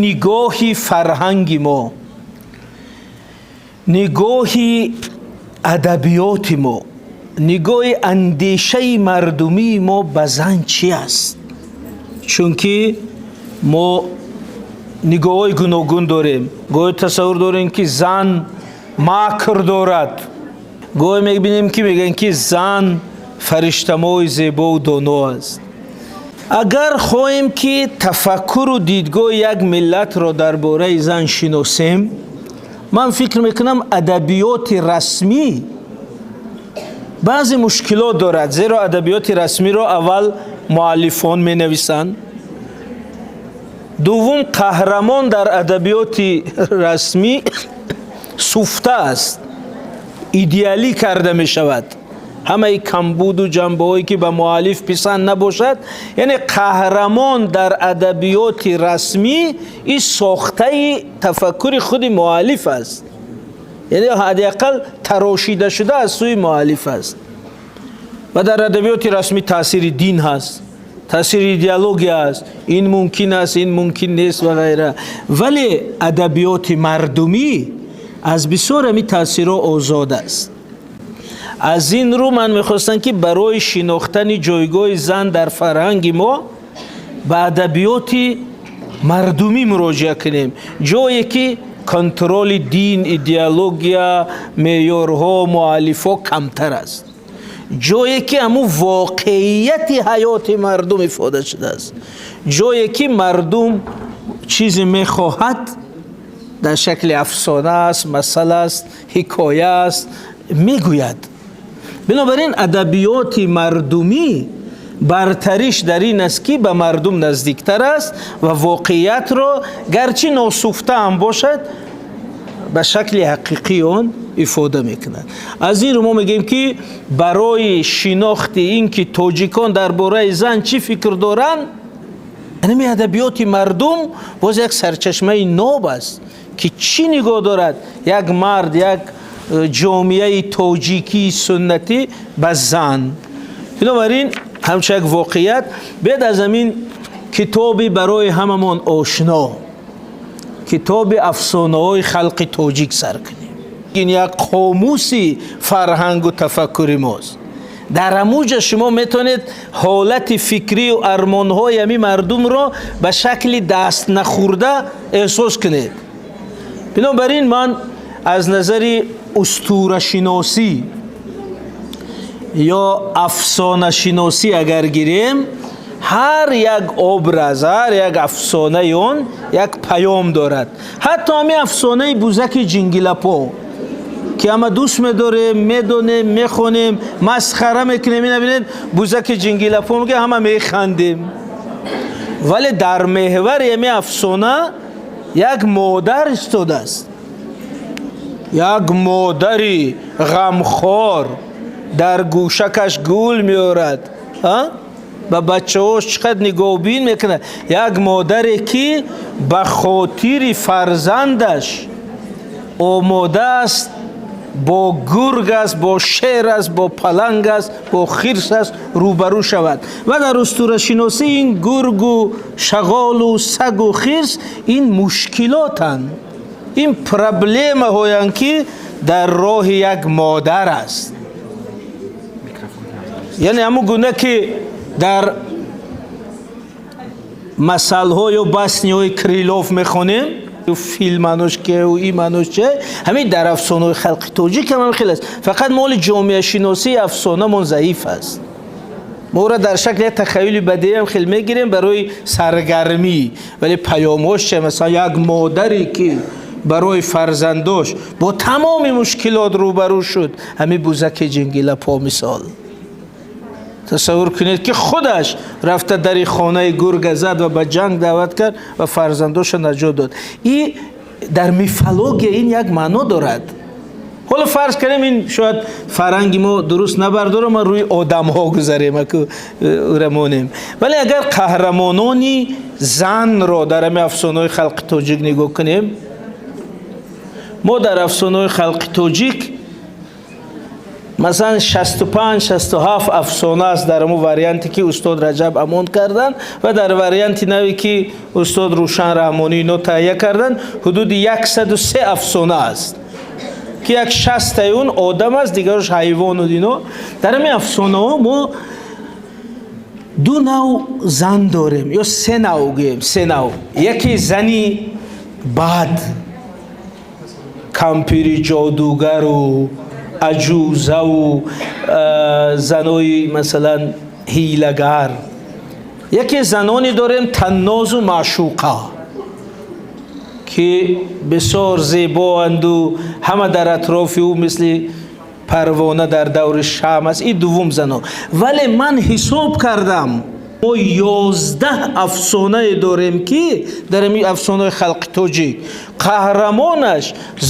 Нигоҳи фарҳанги мо, нигоҳи адабиёти мо, нигоҳи андешаи мардумии мо ба зан чӣ аст? Чунки мо нигоҳҳои гуногун дорем. Гоҳе тасаввур дорем, ки зан макр дорад, гоҳе мебинем, ки мегӯянд, ки зан фариштамои зебову доно аст. Агар хоҳем, ки тафаккуру дидгоҳи як миллатро дар бораи зан шиносем, ман фикр мекунам, адабиёти расмӣ баъзе мушкилот дорад, зеро адабиёти расмиро аввал муаллифон менависанд, дуввум, қаҳрамон дар адабиёти расмӣ суфта аст, идеалӣ карда мешавад, ҳамаи камбуду ҷанбаҳое, ки ба муаллиф писанд набошад. Яъне қаҳрамон дар адабиёти расмӣ ин сохтаи тафаккури худи муаллиф аст, яъне ҳадди ақал тарошида шуда аз сӯи муаллиф аст. Ва дар адабиёти расмӣ таъсири дин ҳаст, таъсири идеология аст, ин мумкин аст, ин мумкин нест ва ғайра. Вале адабиёти мардумӣ аз бисёр ҳамин таъсирҳо озод аст. Аз ин рӯ ман мехостам, ки барои шинохтани ҷойгоҳи зан дар фарҳанги мо ба адабиёти мардумӣ муроҷиа кунем, ҷое ки контроли дин, идеология, меъёрҳо, муаллифҳо камтар аст, ҷое ки ҳамун воқеияти ҳаёти мардум ифода шудааст, ҷое ки мардум чизе мехоҳад, дар шакли афсона аст, масал аст, ҳикоя аст, мегӯяд. Бинобар ин адабиёти мардумӣ бартариш дар ин аст, ки ба мардум наздиктар аст ва воқеиятро, гарчи носуфта ҳам бошад, ба шакли ҳақиқии он ифода мекунад. Аз ин рӯ мо мегӯем, ки барои шинохти ин ки тоҷикон дар бораи зан чӣ фикр доранд, ҳамин адабиёти мардум боз як сарчашмаи ноб аст, ки чӣ нигоҳ дорад як мард, як ҷомеаи тоҷикии суннатӣ ба зан. Бинобар ин ҳамчун як воқеият биёед аз ҳамин китоби барои ҳамамон ошно, китоби афсонаҳои халқи тоҷик сар кунем. Ин як қомуси фарҳангу тафаккури мост. Дар ҳамуҷа шумо метавонед ҳолати фикрию армонҳои ҳамин мардумро ба шакли даст нахӯрда эҳсос кунед. Бинобар ин ман аз назари устурашиносӣ ё афсонашиносӣ агар гирем, ҳар як образ, ҳар як афсонаи он як паём дорад. Ҳатто ҳамин афсонаи бузаки ҷингилапо, ки ҳама дӯст медорем, медонем, мехонем, масхара мекунем. Ина бинед, бузаки ҷингилапо мега, ҳама механдем, вале дар меҳвари ҳамин афсона як модар истодааст, як модари ғамхор дар гӯшакаш гул меорад, ба бачаҳош чӣ қадр нигоҳбин мекунад, як модаре, ки ба хотири фарзандаш омода аст бо гург аст, бо шер аст, бо паланг аст, бо хирс аст, рӯбарӯ шавад. Ва дар устурашиносӣ ин гургу шағолу сагу хирс ин мушкилотанд, ин проблемаҳоянд, ки дар роҳи як модар аст. Яъне ҳамун гуна ки дар масалҳо ё басниҳои Крилов мехонем, филманош ке иманош че, ҳамин дар афсонаҳои халқи тоҷик ҳам хел аст. Фақат моли ҷомеашиносии афсонамон заиф аст. Мо ӯра дар шакли як тахаюли бадеиам хел мегирем барои саргармӣ, вале паёмҳош че? Масалан, як модаре, ки барои фарзандош бо тамоми мушкилот рӯбарӯ шуд, ҳамин бузаки ҷингилапо мисол. Тасаввур кунед, ки худаш рафта дари хонаи гурга зад ва ба ҷанг даъват кард ва фарзандоша наҷот дод. И дар мифология ин як маъно дорад. Ҳоло фарз кардем, ин шояд фарҳанги мо дуруст набардорам, ма рӯи одамҳо гузарем, аку ура монем. Вале агар қаҳрамонони занро дар ҳамин афсонаҳои халқи тоҷик нигоҳ кунем, мо дар афсонаҳои халқи тоҷик Масалан, 65-67 афсона аст дар ҳамун варианте, ки устод Раҷаб Амон карданд, ва дар варианти наве, ки устод Рӯшан Раҳмонӣ ино таҳия карданд, ҳудуди 103 афсона аст, ки як 60-таи он одам аст, дигарош ҳайвону ино. Дар ҳамин афсонаҳо мо ду нав зан дорем ё се нав, гӯем, се нав. Яке зани бад, кампири ҷодугару аҷузаву занои, масалан, ҳилагар. Яке заноне дорем, Таннозу Маъшуқа, ки бисёр зебоанду ҳама дар атрофи ӯ мисли парвона дар даври шам аст. Ин дуввум зано. Вале ман ҳисоб кардам, мо 11 афсонае дорем, ки дар ҳамин афсонаҳои халқи тоҷик қаҳрамонаш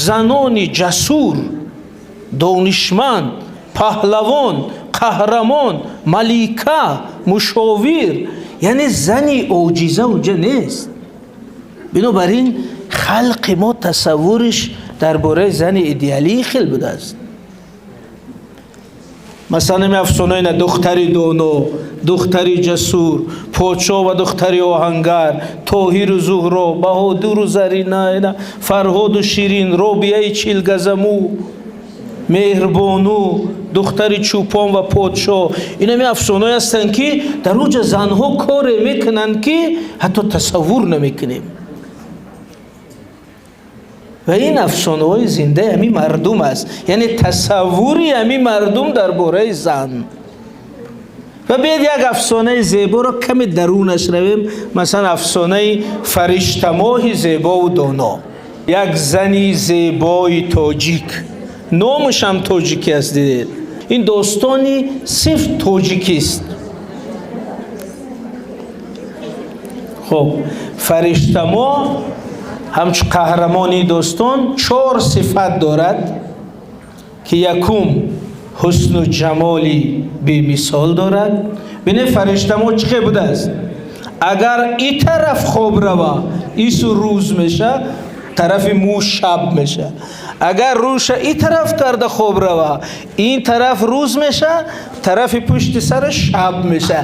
занони ҷасур, донишманд, паҳлавон, қаҳрамон, малика, мушовир, яъне зани оҷиза унҷа нест. Бинобар ин халқи мо тасаввуриш дар бораи зани идеалии хел будааст. Масалан, ами афсонаи на духтари доно, духтари ҷасур, подшоҳ ва духтари оҳангар, Тоҳиру Зуҳро, Баҳодуру Зарина, Фарҳоду Ширин, Робияи чилгазамӯ, Меҳрбону, духтари чӯпон ва подшоҳ. Инами афсонаҳое ҳастанд, ки дар он ҷа занҳо коре мекунанд, ки ҳатто тасаввур намекунем. Ва ин афсонаҳои зиндаи ҳамин мардум аст, яъне тасаввури ҳамин мардум дар бораи зан. Ва биед як афсонаи зеборо каме дарунаш равем. Масалан, афсонаи Фариштамоҳи зебову доно. Як зани зебои тоҷик, номашам тоҷикӣ аст. Дидед, ин достони сирф тоҷикист. Хуб, Фариштамоҳ ҳамчун қаҳрамони достон чор сифат дорад, ки якум ҳусну ҷамоли бемисол дорад. Бинед, Фариштамо чӣ хел будааст: агар и тараф хоб рава, ису рӯз меша, тарафи мӯ шаб меша. Агар рӯша и тараф карда хоб рава, ин тараф рӯз меша, тарафи пушти сара шаб меша.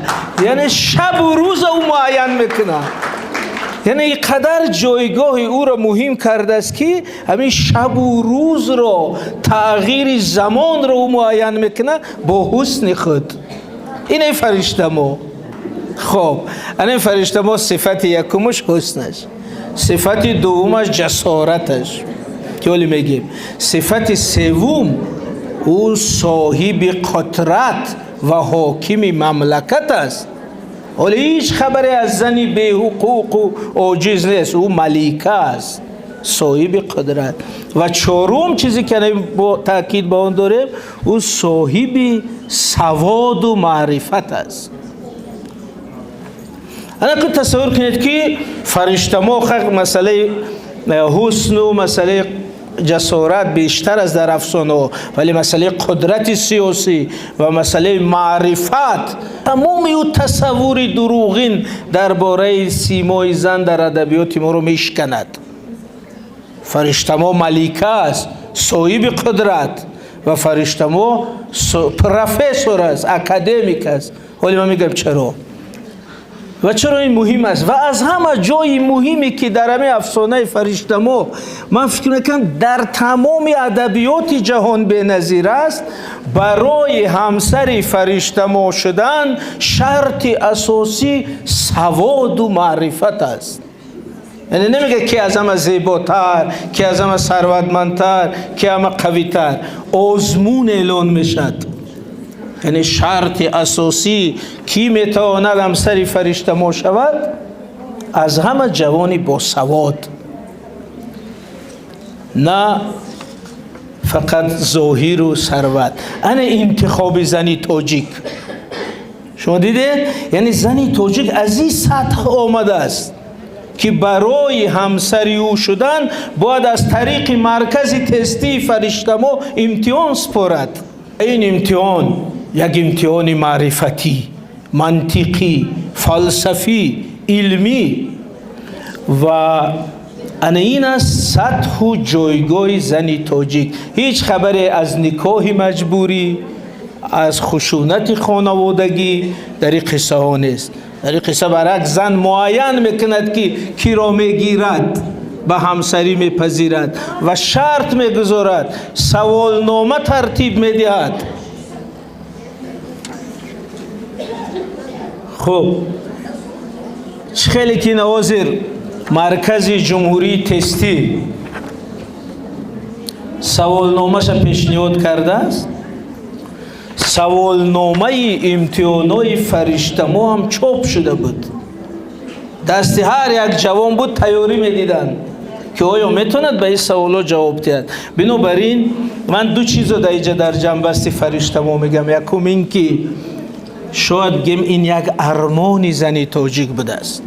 Яъне шабу рӯза ӯ муайян мекунад. Яъне ин қадар ҷойгоҳи ӯро муҳим кардааст, ки ҳамин шабу рӯзро, тағйири замонро ӯ муайян мекунад бо ҳусни худ. Ине Фариштамо. Хоб, ана ин Фариштамо сифати якумаш ҳуснаш, сифати дуввумаш ҷасораташ, ки ҳоле мегем, сифати севум ӯ соҳиби қудрат ва ҳокими мамлакат аст. Ҳоле ҳеҷ хабаре аз зани беҳуқуқу оҷиз нест, ӯ малика аст, соҳиби қудрат. Ва чорум чизе, ки бо таъкид ба он дорем, ӯ соҳиби саводу маърифат аст. Ана ку тасаввур кунед, ки Фариштамо, масъалаи ҳусну масъалаи ҷасорат бештар аст дар афсонаҳо, вале масъалаи қудрати сиёсӣ ва масъалаи маърифат тамоми ӯ тасаввури дурӯғин дар бораи симои зан дар адабиёти моро мешиканад. Фариштамо малика аст, соҳиби қудрат, ва Фариштамо профессор аст, академик аст. Ҳоле ман мегӯям, чаро ва чаро ин муҳим аст. Ва аз ҳама ҷои муҳиме, ки дар ҳамин афсонаи Фариштамо, ман фикр мекунам, дар тамоми адабиёти ҷаҳон беназир аст, барои ҳамсари Фариштамо шудан шарти асосӣ саводу маърифат аст. Яъне намегӯяд, ки аз ҳама зеботар, ки аз ҳама сарватмандтар, ки ҳама қавитар. Озмун эълон мешавад. Яъне шарти асосӣ, кӣ метавонад ҳамсари Фариштамо шавад, аз ҳама ҷавони босавод, на фақат зоҳиру сарват. Ана интихоби зани тоҷик, шумо дидед, яъне зани тоҷик аз ин сатҳ омадааст, ки барои ҳамсари ӯ шудан бояд аз тариқи маркази тестии Фариштамо имтиҳон супорад. Ин имтиҳон як имтиҳони маърифатӣ, мантиқӣ, фалсафӣ, илмӣ. Ва ана ин аст сатҳу ҷойгоҳи зани тоҷик. Ҳеҷ хабаре аз никоҳи маҷбурӣ. Аз хушунати хонаводагӣ дар ин қиссаҳо нест. Дар ин қисса баръакс, зан муайян мекунад, ки киро мегирад, ба ҳамсарӣ мепазирад ва шарт мегузорад, саволнома тартиб медиҳад. Хуб, чӣ хеле ки навозир маркази ҷумҳурии тестӣ саволномаша пешниҳод кардааст, саволномаи имтиҳонҳои фариштамо ҳам чоп шуда буд. Дасти ҳар як ҷавон буд, тайёрӣ медиданд, ки оё метавонад ба ин саволҳо ҷавоб диҳад. Бинобар ин ман ду чизо дар инҷа дар ҷанбасти фариштамо мегӯям. Якум ин ки шояд бигем, ин як армони зани тоҷик будааст,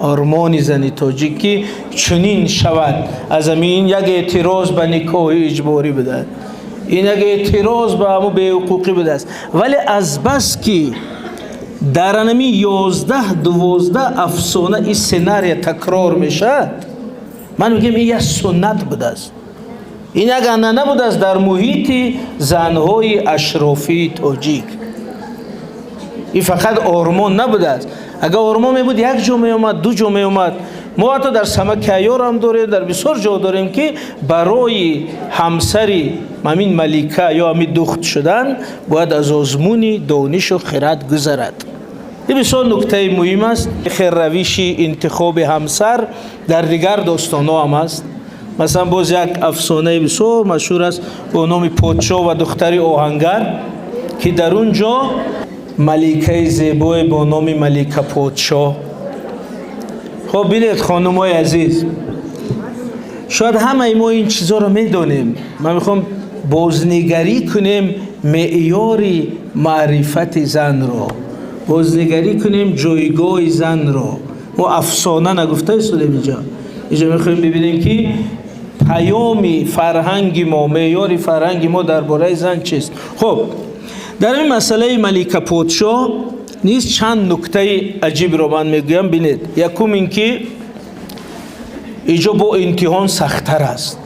ормони зани тоҷик, ки чунин шавад. Аз ҳамин як эътироз ба никоҳи иҷборӣ будааст, ин як эътироз ба ҳамун беҳуқуқӣ будааст. Вале азбаски дар анами 11-12 афсона ин сценария такрор мешавад, ман мегӯям, ин як суннат будааст, ин як анъана будааст дар муҳити занҳои ашрофии тоҷик. Ин фақат ормон набудааст. Агар ормон мебуд, як ҷо меомад, ду ҷо меомад. Мо ҳатто дар Самаки Айёрам дорем, дар бисёр ҷо дорем, ки барои ҳамсари ҳамин малика ё ҳамин духт шудан бояд аз озмуни донишу хирад гузарад. Ин бисёр нуктаи муҳим аст. Хел равиши интихоби ҳамсар дар дигар достонҳо ҳам аст. Масалан, боз як афсонаи бисёр машҳур аст бо номи «Подшоҳ ва духтари оҳангар», ки дар он ҷо маликаи зебое бо номи Малика Подшоҳ. Хоб, бинед, хонумои азиз, шояд ҳамаи мо ин чизҳоро медонем. Ман мехоҳам бознигарӣ кунем меъёри маърифати занро, бознигарӣ кунем ҷойгоҳи занро. Мо афсона нагуфта истодем инҷо. Инҷо мехоҳем бибинем, ки паёми фарҳанги мо, меъёри фарҳанги мо дар бораи зан чист. Хуб, дар ин масъалаи Малика Подшоҳ низ чанд нуктаи аҷибро ман мегӯям. Бинед, якум ин ки инҷо бо имтиҳон сахттар аст.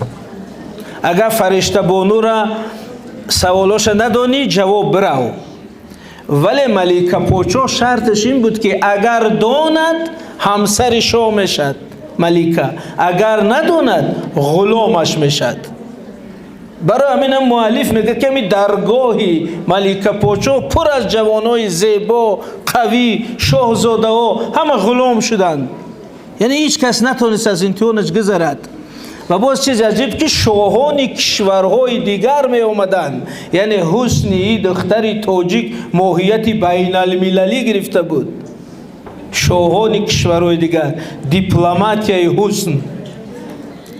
Агар Фариштабонура саволоша надонӣ, ҷавоб бирав. Вале Малика Подшоҳ шарташ ин буд, ки агар донад, ҳамсари шоҳ мешад малика, агар надонад, ғуломаш мешад. Барои ҳаминам муаллиф мегӯяд, ки ҳами даргоҳи Малика Подшоҳ пур аз ҷавонои зебо, қавӣ, шоҳзодаҳо, ҳама ғулом шуданд, яъне ҳеҷ кас натонист аз имтиҳонаш гузарад. Ва боз чизи аҷиб, ки шоҳони кишварҳои дигар меомаданд, яъне ҳусни и духтари тоҷик моҳияти байналмилалӣ гирифта буд. Шоҳони кишварҳои дигар, дипломатияи ҳусн,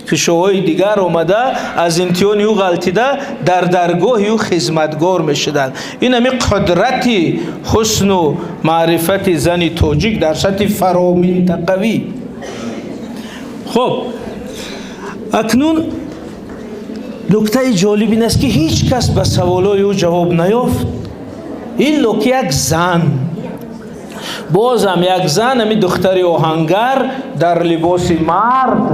ки шоҳои дигар омада, аз имтиҳони ӯ ғалтида, дар даргоҳи ӯ хизматгор мешуданд. Ин ҳами қудрати ҳусну маърифати зани тоҷик дар сатҳи фароминтақавӣ. Хуб, акнун нуктаи ҷолиб ин аст, ки ҳеҷ кас ба саволҳои ӯ ҷавоб наёфт, илло ки як зан, бозам як зан, ҳами духтари оҳангар, дар либоси мард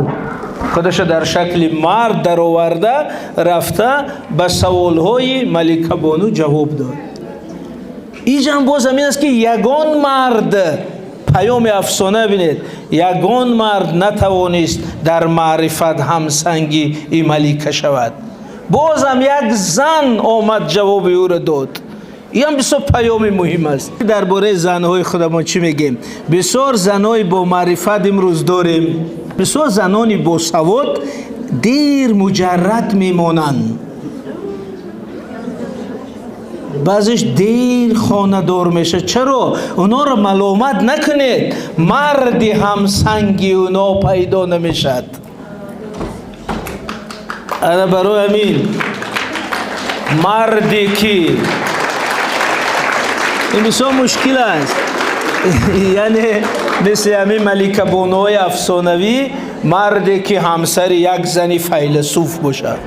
худаша дар шакли мард дароварда рафта, ба саволҳои Маликабону ҷавоб дод. Иҷам боз ҳамин аст, ки ягон мард, паёми афсона бинед, ягон мард натавонист дар маърифат ҳамсанги и малика шавад. Бозам як зан омад, ҷавоби ӯро дод. Иам бисёр паёми муҳим аст. Дар бораи занҳои худамон чӣ мегӯем? Бисёр занҳои бомаърифат имрӯз дорем. Бисёр занони босавод дер муҷаррад мемонанд, баъзеш дер хонадор мешавад. Чаро? Онҳоро маломат накунед, марди ҳамсанги оно пайдо намешавад. Ана барои ҳамин марде ки, ин бисёр мушкил аст, яъне мисли ҳамин маликабонуҳои афсонавӣ, марде ки ҳамсари як зани файласуф бошад,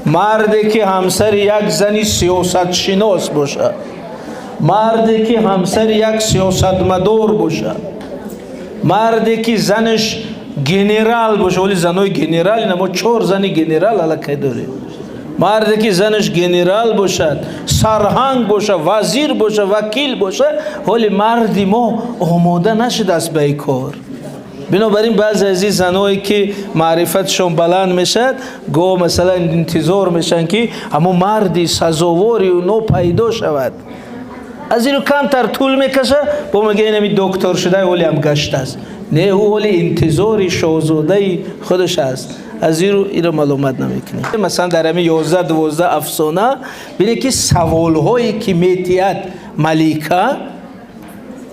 марде ки ҳамсари як зани сиёсатшинос бошад, марде ки ҳамсари як сиёсатмадор бошад, марде ки занаш генерал бошад. Вале занои генерал ина мо чор зани генерал аллакай дорем. Марде ки занаш генерал бошад, сарҳанг бошад, вазир бошад, вакил бошад. Ҳоли марди мо омода нашудааст ба ин кор. Бинобар ин баъзе аз ин заное ки маърифатшон баланд мешавад, гоҳ масалан интизор мешаванд, ки ҳамон марди сазовори уно пайдо шавад. Аз ину камтар тӯл мекашад, бо мега: «Инами доктор шуда ҳолиам гаштааст». Не, ӯ ҳоли интизори шоҳзодаи худаш аст. Аз ин рӯ иро маломат намекунем. Масалан, дар ҳамин 11-12 афсона бинед, ки саволҳое ки метиҳад малика,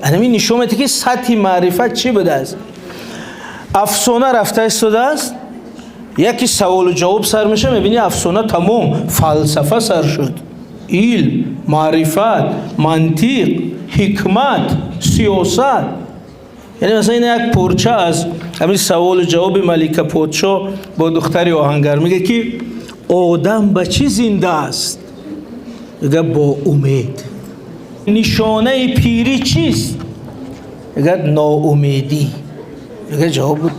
ҳамин нишон медиҳад, ки сатҳи маърифат чӣ будааст. Афсона рафта истодааст, яке саволу ҷавоб сар меша, мебини, афсона тамом, фалсафа сар шуд: илм, маърифат, мантиқ, ҳикмат, сиёсат. Яъне масалан, ин як порча аз ҳамин саволу ҷавоби малика подшоҳ бо духтари оҳангар. Мега, ки одам ба чӣ зинда аст? Мега: «Бо умед». Нишонаи пирӣ чист? Мега: «Ноумедӣ». Мега, ҷавоб буд.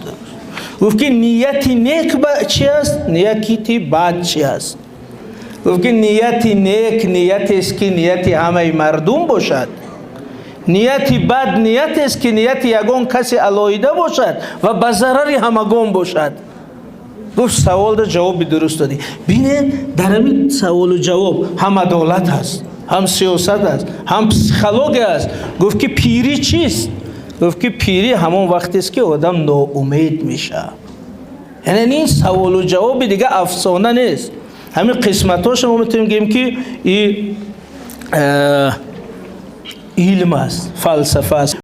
Гуфт, ки нияти нек ба чи аст, нияти бад чи аст? Гуфт, ки нияти нек ниятест, ки нияти ҳамаи мардум бошад, нияти бад ниятест, ки нияти ягон касе алоҳида бошад ва ба зарари ҳамагон бошад. Гуфт: «Саволда ҷавоби дуруст додӣ». Бинед, дар ҳамин саволу ҷавоб ҳам адолат аст, ҳам сиёсат аст, ҳам психология аст. Гуфт, ки пирӣ чист? Гуфт, ки пирӣ ҳамон вақтест, ки одам ноумед мешавад. Яъне ин саволу ҷавоби дига афсона нест. Ҳамин қисматҳоша мо метавонем гӯем, ки и илм аст, фалсафа аст.